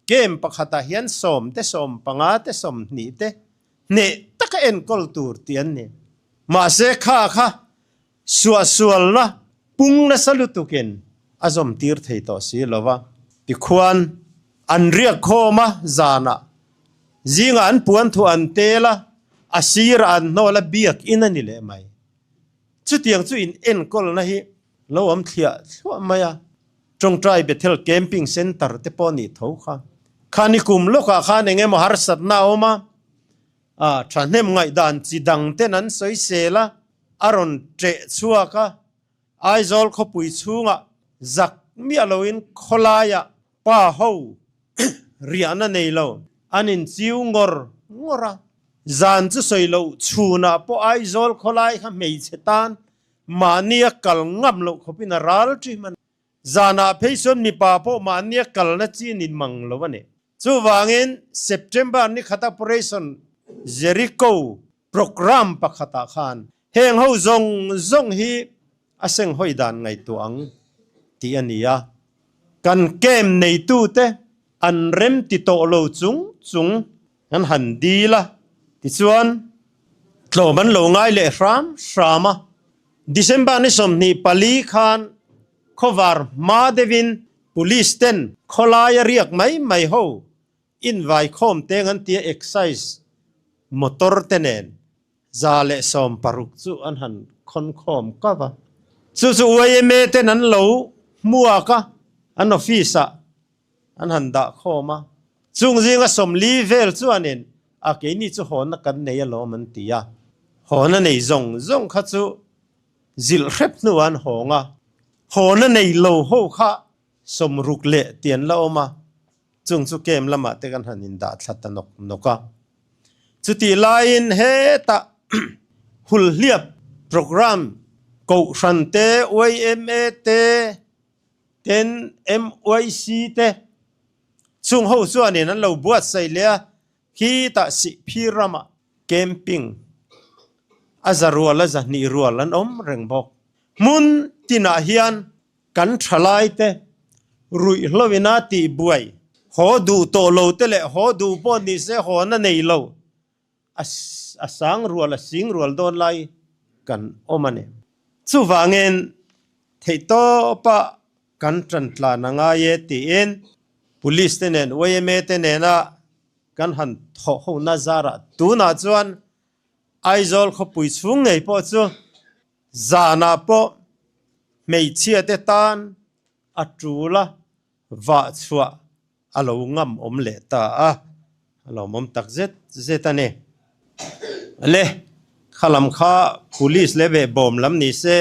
camp pakhatah hian 10 te 15 te 20 te hneh taka enkawl tur tih an ni. Mahse kha kha suahsualna pung nasa lutukin a zawm tir thei tawh si lo va. Tikhuan an riak khawm a, zanah zingah an puan thuah an tel a, a sirah an hnawl a biak in a ni leh mai. Chutiang chu in enkawlna hi lo awm thliah thluah mai a, Tawngtai Bethel Camping Centre te pawh nih tho kha. Khani kum lawkah khan eng emaw harsatna a awm a, a thahnem ngaihdan chi dang ten an sawi sel a, a rawn ṭeh chhuak a, Aizawl khawpui chhungah zak miah loin khawlaiah pa ho riahna nei lo an inchiu ngawr ngawr a, zan chu sawi loh chhunah pawh Aizawl khawlai kha hmeichhe tan mahnia kal ngam loh khawpin a ral ṭi hman. Zanah phei chuan mipa pawh mahnia kalna chi nin mang lo a ni. Chuvangin September ni khat Operation Jericho programme pakhatah khan heng ho zawng zawng hi a senghawi dan ngaihtuah ang tih a ni a. Kan camp neitute an rem ti tawh lo chung chung an han dil a. Tichuan, tlawm an lo ngai leh hram hram a. December ni 24 khan khawvar hma deuhin Police ten khawlaia riak mai mai ho invaikhawm teng an tia Excise motor te nen 160 chu an han khawnkhawm kau a. Chu chu yma ten an lo hmuak a, an office ah an han dah khawm a. Chung zinga 40 vel chuanin a keini chu hawnna kan nei alawm an ti a. Hawnna nei zawng zawng kha chu zilh hrep hnuah an hawng a. Hawnna nei lo ho kha 60 leh ti an la awm a. Chung chu camp lamah te kan han indah thla ta nawk nawk a. Chutih laiin hetah hulhliap programme Kohhran te, yma te, ten MYC te chung ho chuanin an lo buatsaih leh a, khitah Sihphir ramah camping a za rual a 200 rual an awm reng bawk. Hmun tinah hian kan thalai te ruihhlo ina tihbuai haw duh tawh lo te leh haw duh pawh ni se haw na nei lo a sang rual a sing rual dawn lai kan awm a ni. Chuvangin theihtawpa kan tan tlan a ngai e tiin Police te nen yma te nena kan han thawh ho na zarah tunah chuan Aizawl khawpui chhung ngei pawh chu zanah pawh hmeichhia te tan a tul a vah chhuah a lo ngam awm leh ta a, a lawmawm tak zet zet a ni. Le, kha lam kha Police leh ve bawm lam ni se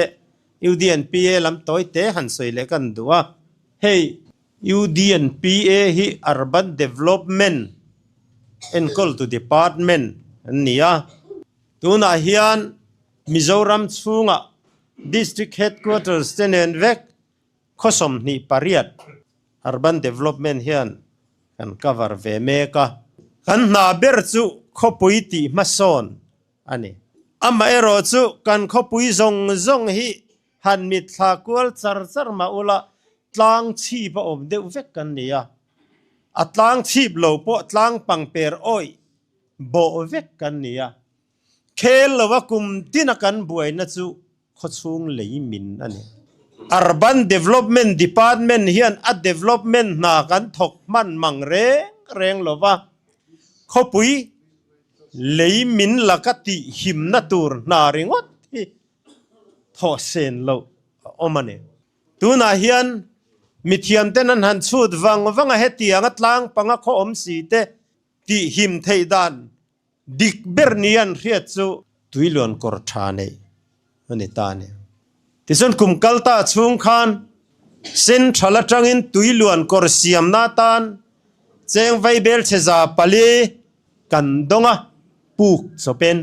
UDNPA lam tawi te han sawi leh kan duh a, hei UDNPA hi Urban Development enkawltu department an ni a, tunah hian Mizoram chhungah District Headquarters te nen vek Khaw 28 Urban Development hian kan cover ve mek a. Kan hna ber chu khawpui tih hmasawn a ni. Amaherawh chu kan khawpui zawng zawng hi han mitthla kual char char mah ula tlang chhip a awm deuh vek kan ni a. A tlang chhip lo pawh tlang pangper awih bawh vek kan ni a. Khel lova kum tina kan buaina chu khawchhung lei min a ni. Urban Development Department hian a development hna kan thawk hman mang reng reng lo va, khawpui lei min laka tih himna tur hna ringawt hi thawh sen loh a awm a ni. Tunah hian mithiamten an han chhut vang vang a, hetianga tlang panga khaw awm si te tih him theih dan Dik ber ni an hriat chu tuiluan kawr tha neih a ni ta a ni. Tichuan kum kal ta chhung khan Central atangin tuiluan kawr siamna atan cheng vaibel chhe 400 kan dawng a, puk chawpin.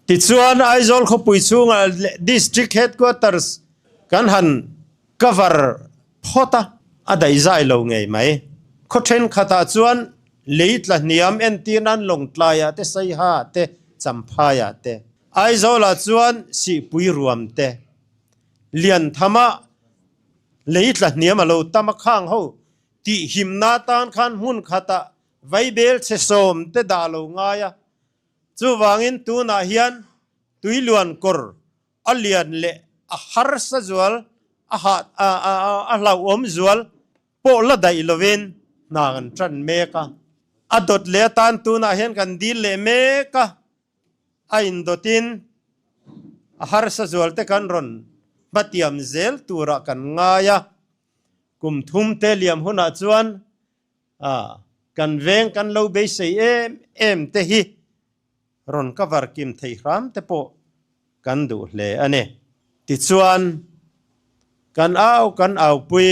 Tichuan Aizawl khawpui chhungah District Headquarters kan han cover phawt a, a daihzai lo ngei mai. Khaw thenkhatah chuan lei tla hniam entir nan Lawngtlaiah te, Saihaah te, Champhaiah te, Aizawlah chuan Sihpui ruam te, Lianthama lei tla hniam a lo tam a khang ho tih himna atan khan hmun khatah vaibel chhe sawm te dah lo ngai a. Chuvangin tunah hian tuiluan kawr A lian leh a harsa zual, a hah a hlauhawm zual pawh la daih lovin hna kan tan mek a. A dawt leh atan tunah hian kan dil leh mek a, a indawtin a harsa zual te kan rawn hmatiam zel turah kan ngai a. Kum thum te liam hunah chuan kan veng kan lo beisei em em te hi rawn cover kim theih hram te pawh kan duh hle a ni. Tichuan, kan au kan aupui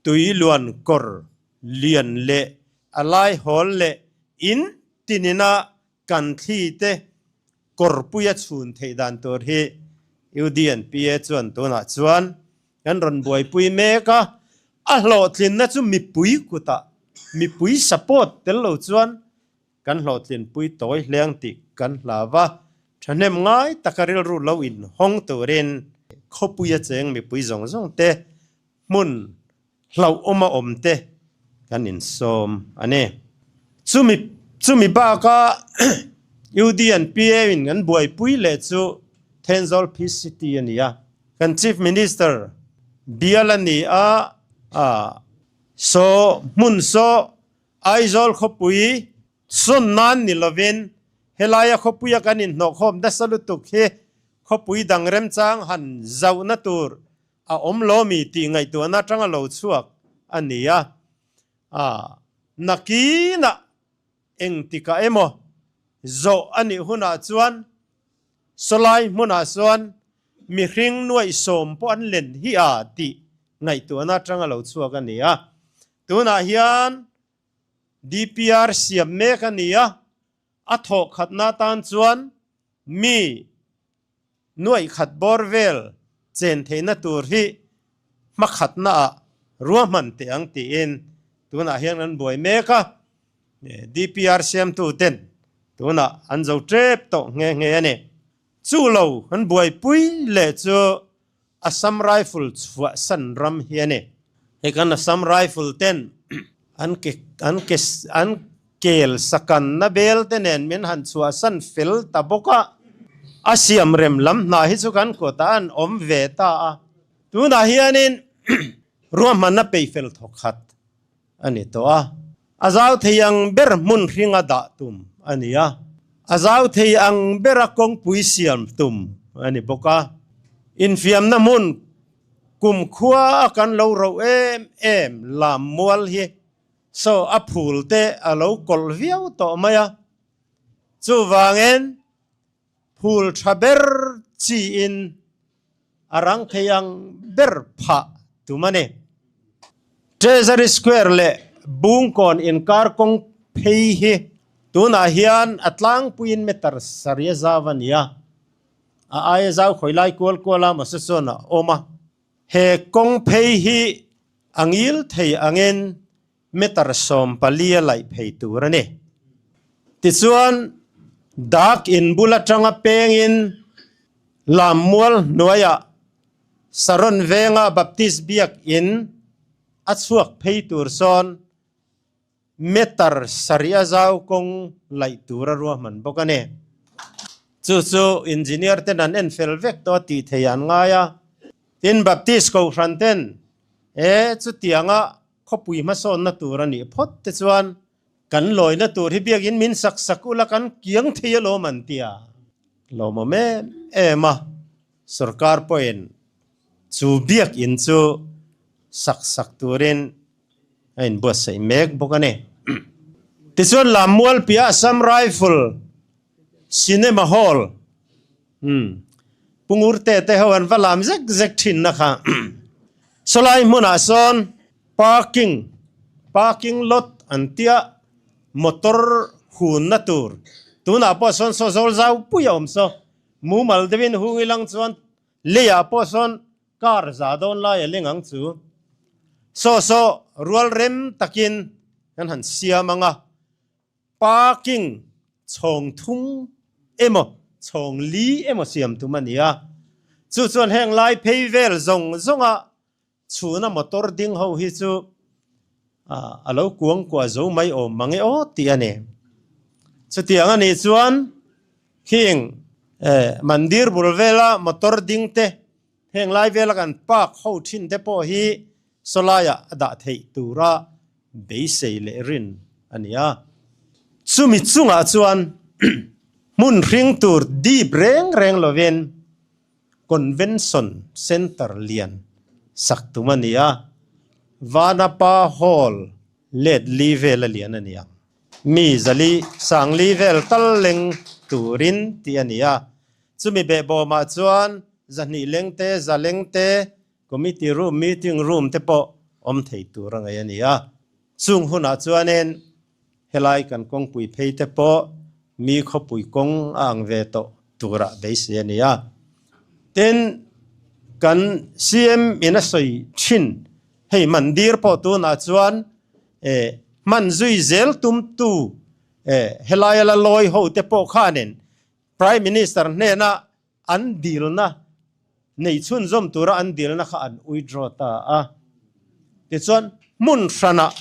tui luan kawr lian leh a lai hawl leh in tinina kan thli te kawrpuia chhun theih dan tur hi UDNPA chuan tunah chuan kan rawn buaipui mek a, a hlawhtlinna chu mipui kutah mipui support tel lo chuan Kan hlawhtlinpui tawi hleng tih kan hlau a, thahnem ngai taka rilru lo inhawng turin khawpuia cheng mipui zawng zawng te, hmun hlauhawma awm te kan insawm a ni. Chumi chumi baka UD and PA in kan buaipui leh chu Thenzawl Peace City a ni a. Kan Chief Minister bial a ni a, saw hmun saw Aizawl khawpui sawn nan ni lovin helaia khawpuia kan inhnawhkhawm nasa lutuk hi khawpui dang remchang han zauhna tur a awm lawmi tih ngaihtuahna atanga lo chhuak a ni a. Nakinah Engtikah emaw zawh a nih hunah chuan sawlai hmunah chuan mihring nuaih sawm pawh an len hi a tih ngaihtuahna atanga lo chhuak a ni a. Tunah hian DPR siam mek a ni a, a thawh khatna atan chuan mi Nuaih khat bawr vel chen theihna tur hi hmakhatnaah ruahman teh ang tiin tunah hian kan buai mek a, DPR siamtu ten tunah an zo tep tawh nghe nghe a ni. Chu lo kan buaipui leh chu Assam Rifle chhuahsan ram hi a ni. Hei kan Assam Rifle ten an ke an ke an kel sakanna bel te nen min han chhuahsan fel ta bawk a, a siam rem lam hna hi chu kan kawtah an awm ve ta a. Tunah hianin ruahmanna peih fel thawkhat a ni tawh a, a zau thei ang ber hmun hringa dah tum a ni a, a zau thei ang bera kawngpui siam tum a ni bawk a, infiamna hmun kumkhua a kan lo roh em em lam mual hi saw a phul te a lo kawlh viau tawh mai a, chuvangin phul tha ber chiin a rang thei ang ber phah tum a ni. Treasury Square leh Bungkawn inkar kawng phei hi tunah hian a tlangpuiin meter sarih a zau a ni a, a aia zau khawi lai kual kual a mawse chuan a awm a. He kawng phei hi a ngil thei angin meter 14 a laih phei tur a ni. Tichuan, dak in bul atanga pengin Lammual hnuaiah Saron venga Baptist biak in a chhuak phei tur sawn meter 7 a zau kawng laih tur a ruahman bawk a ni. Chu chu engineer ten an en fel vek tawh a tih theih an ngai a. Tin, Baptist Kohhran ten he chutianga Khawpui hmasawnna tur a nih phawt te chuan kan lawina tur hi biakin min sak sak ula kan kiang thei alawm an ti a. Lawmawm em em a, sorkar pawhin chu biakin chu sak sak turin a inbuatsaih mek bawk a ni. Tichuan Lammual piah Assam Rifle Cinema Hall Pu Ngurte te ho an va lam zek zek thin na kha. Sawlai hmunah sawn parking parking lot an tia motor hunna tur tunah pawh sawn saw zawl zau pui a awm saw mumal deuhin hung ilang chuan leiah pawh sawn car za dawn lai a leng ang chu saw saw rual rem takin kan han siam ang a. Parking chhawng thum emaw chhawng li emaw siam tum a ni a, chu chuan heng lai phei vel zawng zawnga chhuna motor ding ho hi chu a lo kuang kuah zo mai awm mang e aw tih a ni. Chutiang a nih chuan khing mandir bul vela motor ding te heng lai vela kan park ho thin te pawh hi sawlaiah a dah theih tura beisei leh rin a ni a. Chumi chungah chuan hmun hring tur dip reng reng lovin Convention Centre lian sak tum a ni a, Vanapa Hall let li vel a lian a ni ang. Mi zali sangli vel tal leng turin tih a ni a. Chumi behbawmah chuan zahnih leng te, za leng te, Committee room, meeting room te pawh awm thei tur a ngaih a ni a. Chung hunah chuanin helai kan kawngpui phei te pawh mi khawpui kawng a ang ve tawh turah beisei a ni a. Tin, kan CM in a sawi thin, hei mandir pawh tunah chuan hman zui zel tumtu helaia la lawi ho te pawh khanin Prime Minister hnena an dilna nei chhunzawm tura an dilna kha an withdraw ta a. Tichuan hmun hranah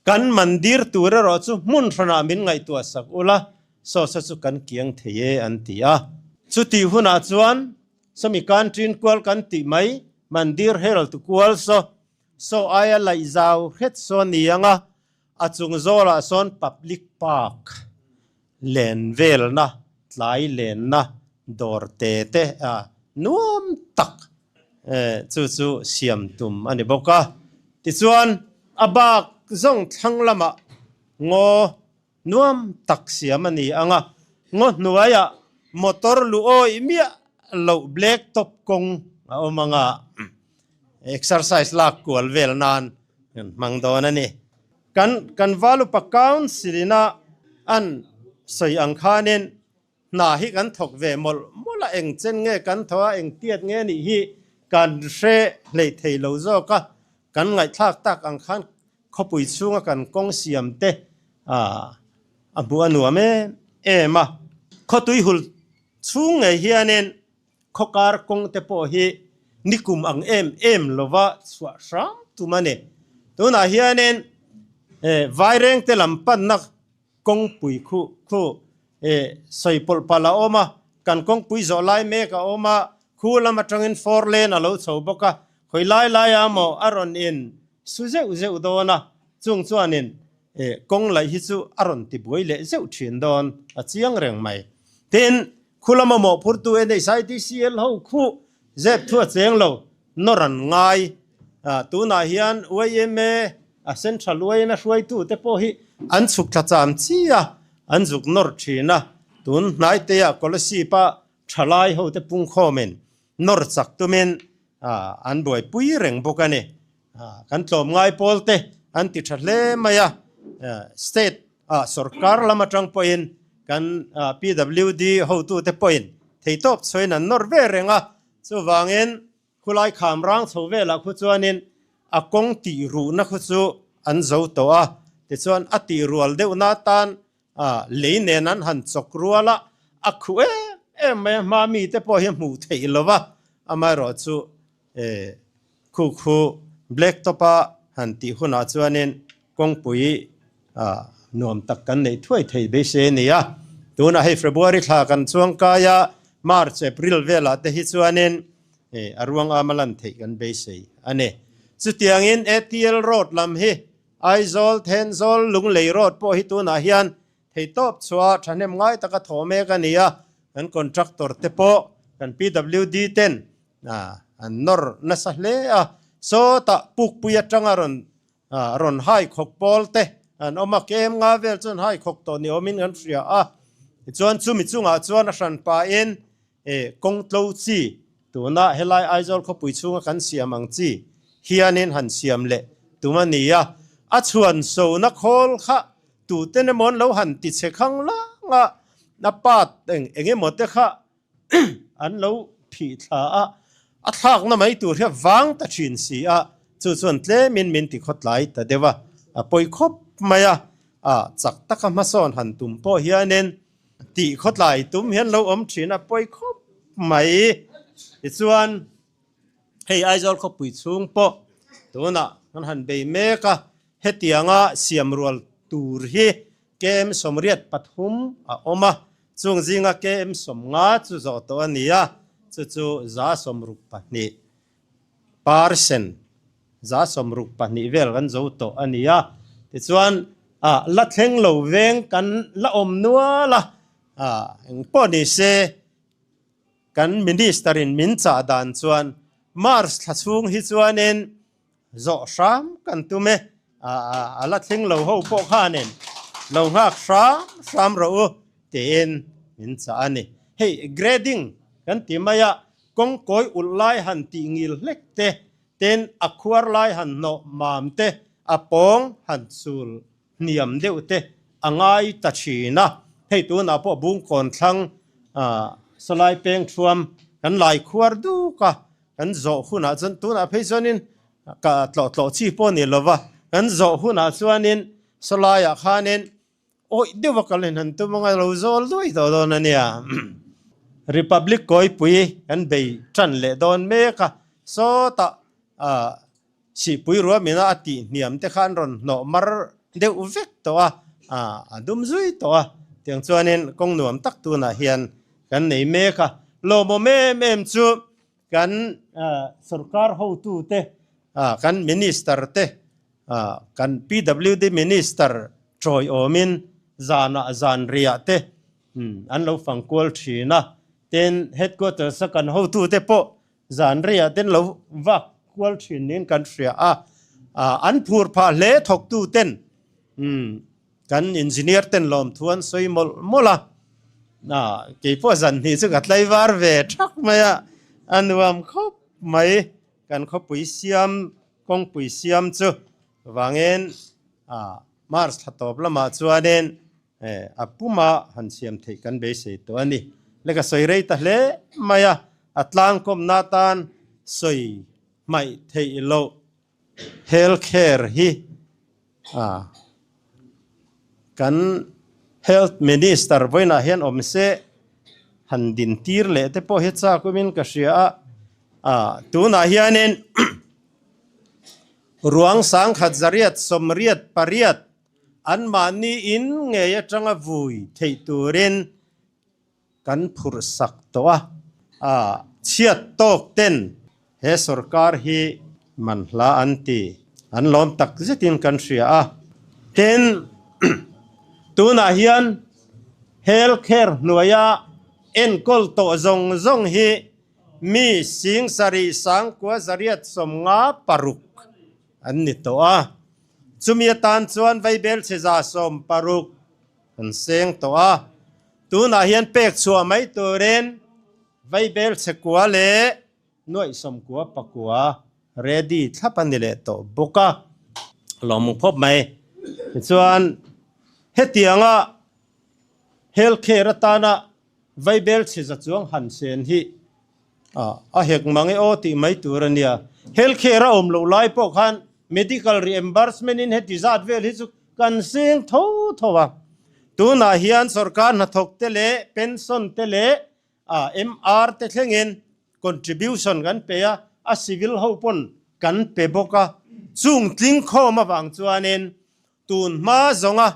kan mandir tur erawh chu hmun hranah min ngaihtuah sak ula. Saw saw chu kan kiang thei e an ti a. Chutih hunah chuan sawmi canteen kual kan tih mai Mandir Herald kual saw saw aia laih zau hret saw ni ang a, a chung zawlah sawn public park len velna tlai lenna dawr te te a nuam tak chu chu siam tum a ni bawk a. Tichuan a bak zawng thlang lamah ngaw Nuam tak siam a ni ang a, ngaw hnuaiah motor luh awih miah loh black top kawng a awm ang a, exercise lak kual vel nan kan hmang dawn a ni. Kan kan Valupa Council ina an sawi ang khanin hna hi kan thawk ve mawlh mawlh a, eng chen nge kan thaw a, eng tiat nge nih hi kan hre hleih thei lo zawk a, kan ngaihthlak tak ang khan Khawpui chhunga kan kawng siam te a hmuh a nuam em em a. Khawtui hul chhung ngei hianin khawkar kawng te pawh hi nikum ang em em lova chhuah hram tum a ni. Tunah hianin Vairengte lam panna kawngpui khu khu sawi pawlh palh a awm a, kan kawngpui zawh lai mek a awm a, khu lam atangin four lane a lo chho bawk a, khawi lai laia maw a rawn in su zeuh zeuh dawn a, chung chuanin kawng laih hi chu a rawn ti buai leh zeuh thin dawn a chiang reng mai. Tin, khu lama mawhphurtu NHIDCL ho khu zep thu a cheng lo, nawr an ngai. Tunah hian yma, a Central yma hruaitute pawh hi an chhuk thla cham chi a, an zuk nawr thin a, tun hnaiteah Kolasib-a thalai hote pungkhawmin nawr chak tumin an buaipui reng bawk a ni. Kan tlawmngai pawlte an ti tha hle mai a, state ah sorkar lam atang pawhin kan PWD hotute pawhin theitawp chhuain an nawr ve reng a, chuvangin khulai kham rang chho velah khu chuanin a kawng tih ruhna khu chu an zo tawh a, tichuan a tih rual deuhna atan lei nen an han chawk rual a, a khuh em em mai a, hma mite pawh hi hmuh theih lo va, amaherawh chu Khu khu black top a han tih hunah chuanin kawngpui nuam tak kan neih thuai thei beisei a ni a. Tunah hei February thla kan chuang kai a, March, April velah te hi chuanin a ruang ama lan theih kan beisei a ni. Chutiangin ATL road lam hi Aizawl, Thenzawl, Lunglei road pawh hi tunah hian Theitawp chhuah thahnem ngai taka thaw mek a ni a, kan contractor te pawh kan PWD ten an nawr nasa hle a, sawtah pukpui atanga rawn rawn hai khawk pawl te an awm a, kem nga vel chuan hai khawk tawh ni awmin kan hria a, tichuan chumi chungah chuan a hran pahin kawng tlo chi tuna helai Aizawl khawpui chhunga kan siam ang chi hianin han siam leh tum a ni a, a chhuan sona khawl kha Tuten emaw an lo han ti che khang lang a, a part eng eng emaw te kha an lo phih thla a, a thlakna mai tur hi a vang ta thin si a, chu chuan tlemin min ti khawtlai ta deuh a, a pawi khawp mai a, a chak taka hmasawn han tum pawh hianin tih khawtlai tum hian lo awm thin a pawi khawp mai. Tichuan hei Aizawl khawpui chhung pawh tunah kan han bei mek a, Hetianga siam rual tur hi KM 83 a awm a, chung zinga KM 50 chu zawh tawh a ni a, chu chu 62 percent, 62 vel kan zo tawh a ni a. Tichuan, la thleng lo veng kan la awm nual a, engpawh ni se, kan Minister in min chah dan chuan March thla chhung hi chuanin Zawh hram kan tum e. A la thleng lo ho pawh khanin lo nghak hram hram rawh u tiin min chah a ni. Hei grading kan ti mai a, kawngkawi ulh lai han tih ngil hlek te, tin a khuar lai han hnawh mam te, a pawng han chul hniam deuh te a ngai ta thin a. Hei tunah pawh Bungkawn thlang sawlai peng thuam kan lai khuar duk a, Kan zawh hunah chuan tunah phei chuanin ka tlawh tlawh chi pawh ni lova, kan zawh hunah chuanin sawlaiah khanin awih deuha kal in han tum anga lo zawl duai tawh dawn a nia. Republic kawipui kan bei tan leh dawn mek a, sawtah Sihpui ruamina a tih hniam te kha an rawn hnawh mar deuh vek tawh a, a dum zui tawh a. Tiang chuanin kawng nuam tak tunah hian kan nei mek a. Lawmawm em em chu kan sorkar hotute, kan minister te, kan PWD minister tawiawmin zanah zan riah te an lo fang kual thin a. Tin, headquarters a kan hotute pawh zan riah ten lo vak kual thin niin kan hria a. An phur phah hle thawktuten. Kan engineer ten lawmthu an sawi mawlh mawlh a, kei pawh zan hnih chu ka tlaivar ve thak mai a, a nuam khawp mai. Kan khawpui siam, kawngpui siam chu vangin March thla tawp lamah chuanin a puma han siam theih kan beisei tawh a ni. Le ka sawi rei ta hle mai a, a tlangkawmna atan sawi hmaih theih loh Health care hi kan Health Minister vawiinah hian awm se han din tir leh te pawh hi chak awmin ka hria a, tunah hianin ruang sangkhat zariat sawmriat pariat anmahni in ngei atanga vui theih turin Kan phurh sak tawh a, a chhiat tawk ten he sorkar hi man hla an ti, an lawm tak zetin kan hria a. Tin, tunah hian health care hnuaia enkawl tawh zawng zawng hi mi sing sarih sangkua zariat sawmnga paruk an ni tawh a, chumi atan chuan vaibel chhe 160 Kan seng tawh a, tunah hian pek chhuah mai turin vaibel chhekua leh nuaih sawmkua pakua ready thlap a ni leh tawh bawk a, lawmawm khawp mai. Tichuan hetianga health care atana vaibel chhe za chuang han sen hi a hek mang e aw tih mai tur a nia. Health care a awm loh lai pawh khan medical reimbursement in heti zat vel hi chu kan seng tho tho a. Tunah hian sorkar hnathawk te leh pension te leh MR te thlengin contribution kan pe a, a civil ho pawn kan pe bawk a. Chung tling khawm avang chuanin tun hma zawnga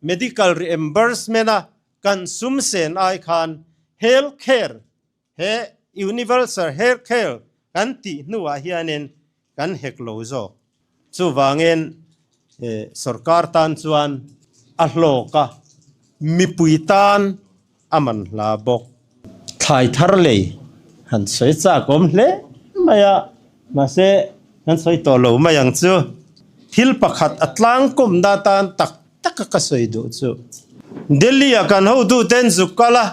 medical reimbursement a Kan sum sen ai khan health care he universal health care kan tih hnuah hianin kan hek lo zawk. Chuvangin sorkar tan chuan a hlawk a, mipui tan a man hla bawk. Thlai thar lei han sawi chak awm hle mai a, mahse kan sawi tawh lo mai ang chu. Thil pakhat a tlangkawmna atan tak taka ka sawi duh chu Delhi ah kan hotu ten zuk kal a,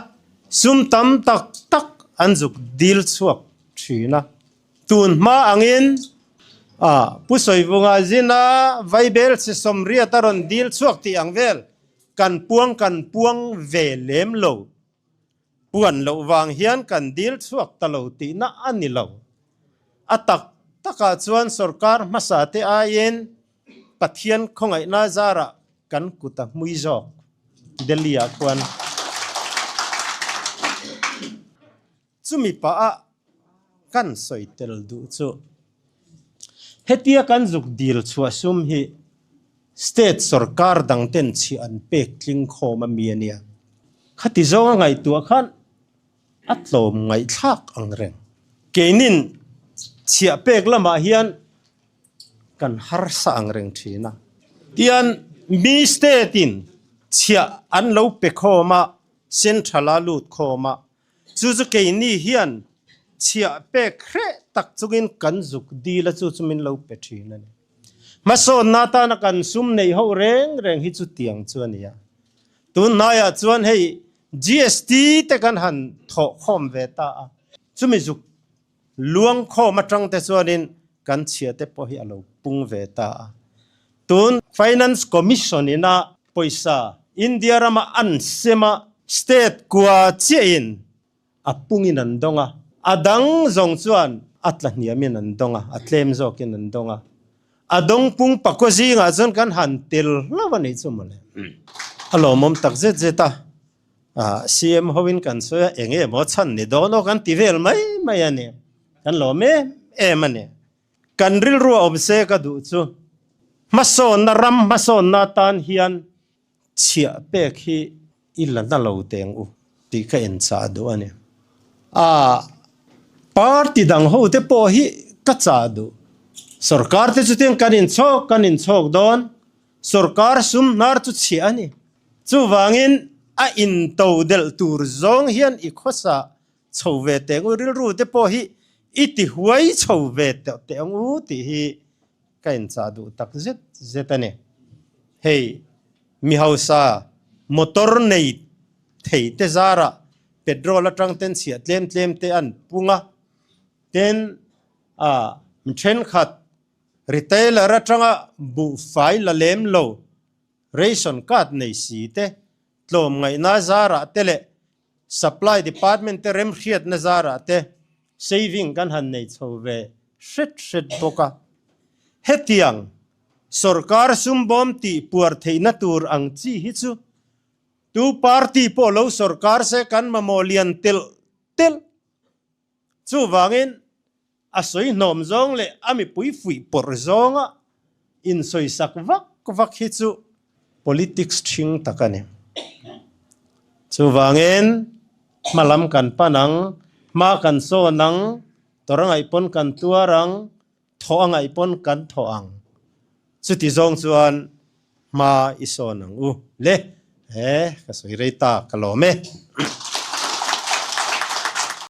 sum tam tak tak an zuk dil chhuak thin a. Tun hma angin ah Pu Sawivunga zina Vaibel chhe sawmriat a rawn dil chhuak tih ang vel kan puang kan puang ve lem lo. Puan loh vang hian kan dil chhuak ta lo tihna a ni lo. A tak takah chuan sorkar hmasa te aiin Pathian khawngaihna zarah kan kut a hmui zawk Delhi ah khuan. Chumi pah ah kan sawi tel duh chu hetia kan zuk dil chhuah sum hi state sorkar dang ten chhiah an pek tling khawm a mi a nia. Khati zawng a ngaihtuah khan a tlawm ngaihthlak ang reng. Keinin chhiah pek lamah hian kan harsa ang reng thin a. Tian mi state in chhiah an lo pe khawm a, central a lut khawm a, chu chu keini hian chhiah pek hreh tak chungin kan zuk dil a chu chu min lo pe thin a ni. Hmasawnna atana kan sum neih ho reng reng hi chu tiang chu a ni a. Tunhnaiah chuan hei GST te kan han thawh khawm ve ta a, chumi zuk Luang khawm atang te chuanin kan chhia te pawh hi a lo pung ve ta a. Tun Finance Commission ina pawisa India rama an sem a, state kua chiahin a pungin an dawng a, a dang zawng chuan a tla hniamin an dawng a, a tlem zawkin an dawng a. A dawng pung pakua zingah chuan kan han tel hlauh a nih chu mawle. A lawmawm tak zet zet a. CM hoin kan sawi a, eng emaw chhan ni dawn aw kan ti vel mai mai a ni. Kan lawm em em a ni. Kan rilru a awm se ka duh chu hmasawnna ram hmasawnna atan hian Chhiah pek hi i la na lo teng u tih ka en chah duh a ni. A party dang ho te pawh hi ka chah duh. Sorkar te chu tin kan inchhawk kan inchhawk dawn, sorkar sum hnar chu chhiah a ni. Chuvangin a into delh tur zawng hian i khawsa chho ve teng u, rilru te pawh hi i ti huai chho ve teh teh ang u tih hi ka inchah duh tak zet zet a ni. Hei mi hausa motor nei thei te zarah petrol atang ten chhiah tlem tlem te an pung a, tin ah mi thenkhat retailer atanga buhfai la lem lo ration card nei si te tlawmngaihna zarah te leh Supply Department te remhriatna zarah te saving kan han nei chho ve hret hret bawk a. Hetiang sorkar sumbawm tih puar theihna tur ang chi hi chu tu party pawh lo sorkar se kan mamawh lian telh telh. Chuvangin a sawi hnawm zawng leh a mipui fuih pawrh zawnga insawisak vak vak hi chu politics ṭhing tak a ni. Chuvangin hma lam kan pan ang, hma kan sawn ang, tawrh a ngaih pawn kan tuar ang, thawh a ngaih pawn kan thawh ang. Chuti zawng chuan hma i sawn ang u le. He ka sawi rei ta ka lawm e.